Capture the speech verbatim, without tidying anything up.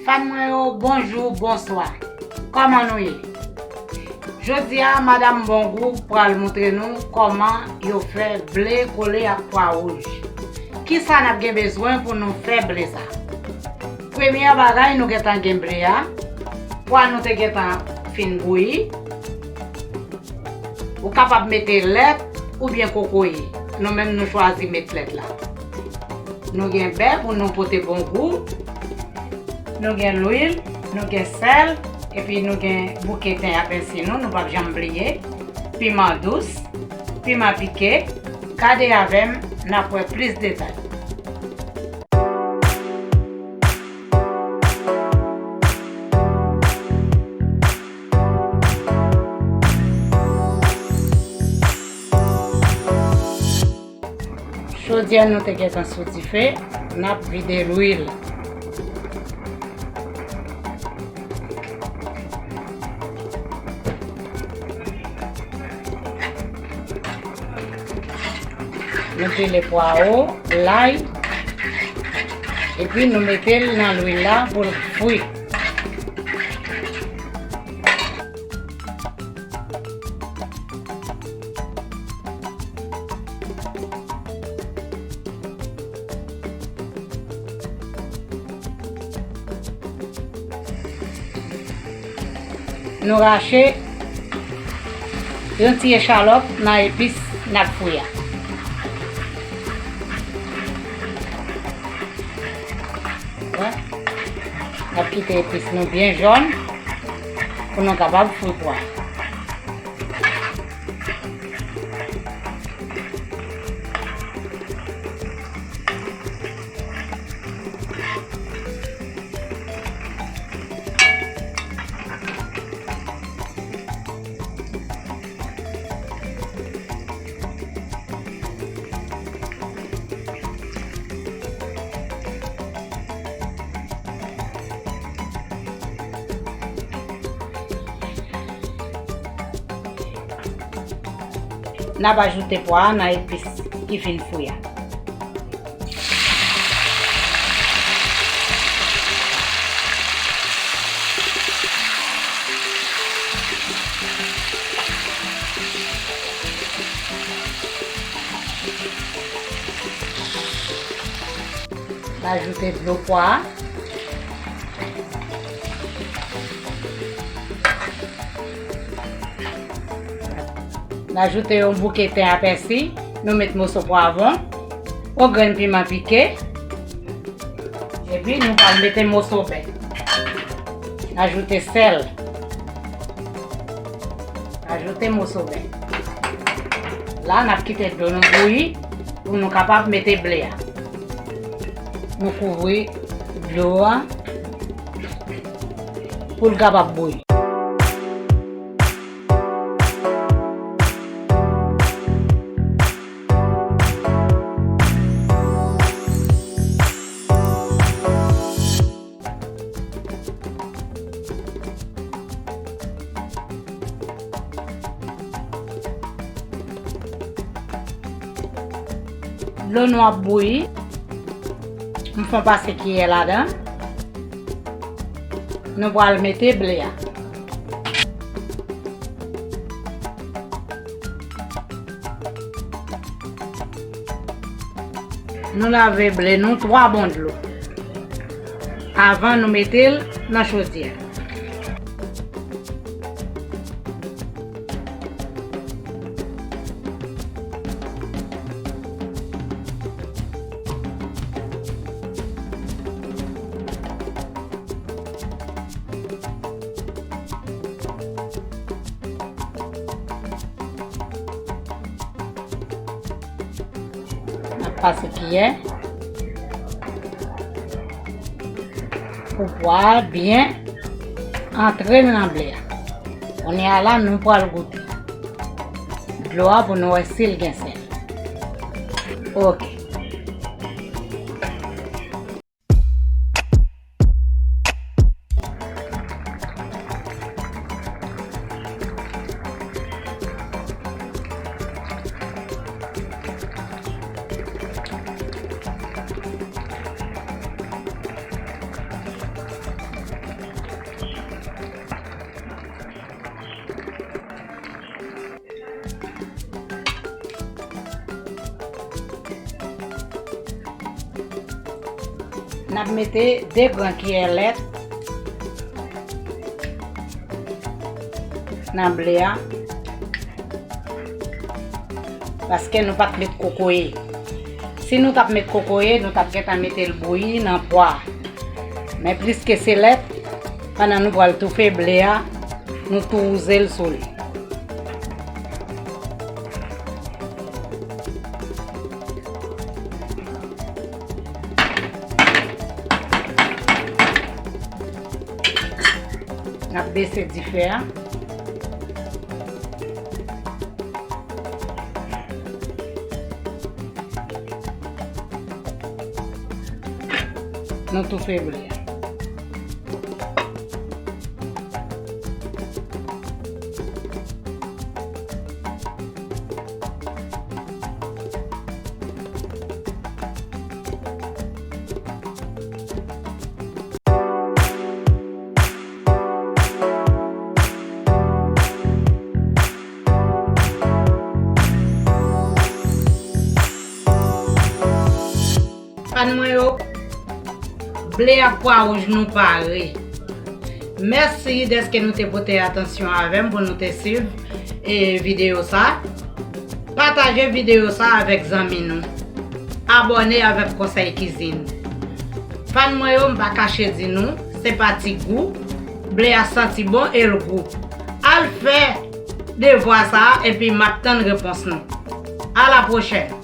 Fan mwen yo, bonjou, bonswa. Kòman nou ye? Jodi a, Madanm Bongou pral montre nou kòman yo fè ble kole ak pwa wouj. Kisa n ap gen bezwen pou nou fè ble sa? Premye bagay, nou gentan gen ble a. Pwa nou te gentan fin bouyi. Ou kapab mete lèt oubyen kokoye. Nou menm nou chwazi met lèt la. Nou gen bè pou nou pote bon gou. Nou gen lwil, nou gen sèl, epi nou gen bouke ten a pèsi nou, nou p ap janm bliye. Piman dous, piman pike. Gade avè m, n ap wè plis detay. Chodyè nou te gentan sou dife, n ap vide lwil. Nou pile pwawo, lay, epi nou mete l nan lwil la pou l fri. Nou rache yon ti echalòt nan epis n ap fri a. Wè. N ap kite epis nou byen jòn pou nou kapab fri pwa. N ap ajoute pwa a nan epis ki fin fri a. N ajoute dlo pwa a. N ajoute yon bouke ten a pèsi, nou met moso pwavwon, yon grenn piman pike, epi nou pral mete moso bè. N ajoute sèl. Ajoute moso bè. La, n ap kite dlo nou bouyi pou nou kapab mete ble a. Nou kouvri dlo a pou l kapab bouyi. Dlo nou ap bouyi. M fè yon pase kiyè ladan. Nou pral mete ble a. Nou lave ble nou twa bon dlo avan nou mete l nan chodyè. N ap pase kiyè pou pwa a byen antre nan ble a. Kounye a la, nou pral goute dlo a pou nou wè si l gen sèl. Oke. N ap mete de gran kiyè lèt nan ble a, paske nou pa t met kokoye. Si nou t ap met kokoye, nou t ap gentan mete l bouyi nan pwa. Men pliske se lèt, pandan nou pral toufe ble a, nou tou wouze l sou li. N ap bese dife a. Nou toufe ble a. Fan mwen yo, ble ak pwa wouj nou pare. Mèsi dèske nou te pote atansyon avè m pou nou te swiv, e, videyo sa. Pataje videyo sa avèk zanmi nou. Abòne avèk Konsèy Kizin. Fan mwen yo, m pa kache di nou, se pa ti gou. Ble a santi bon e l gou. Al fè devwa sa a epi m ap tann repons nou. A la pwochèn!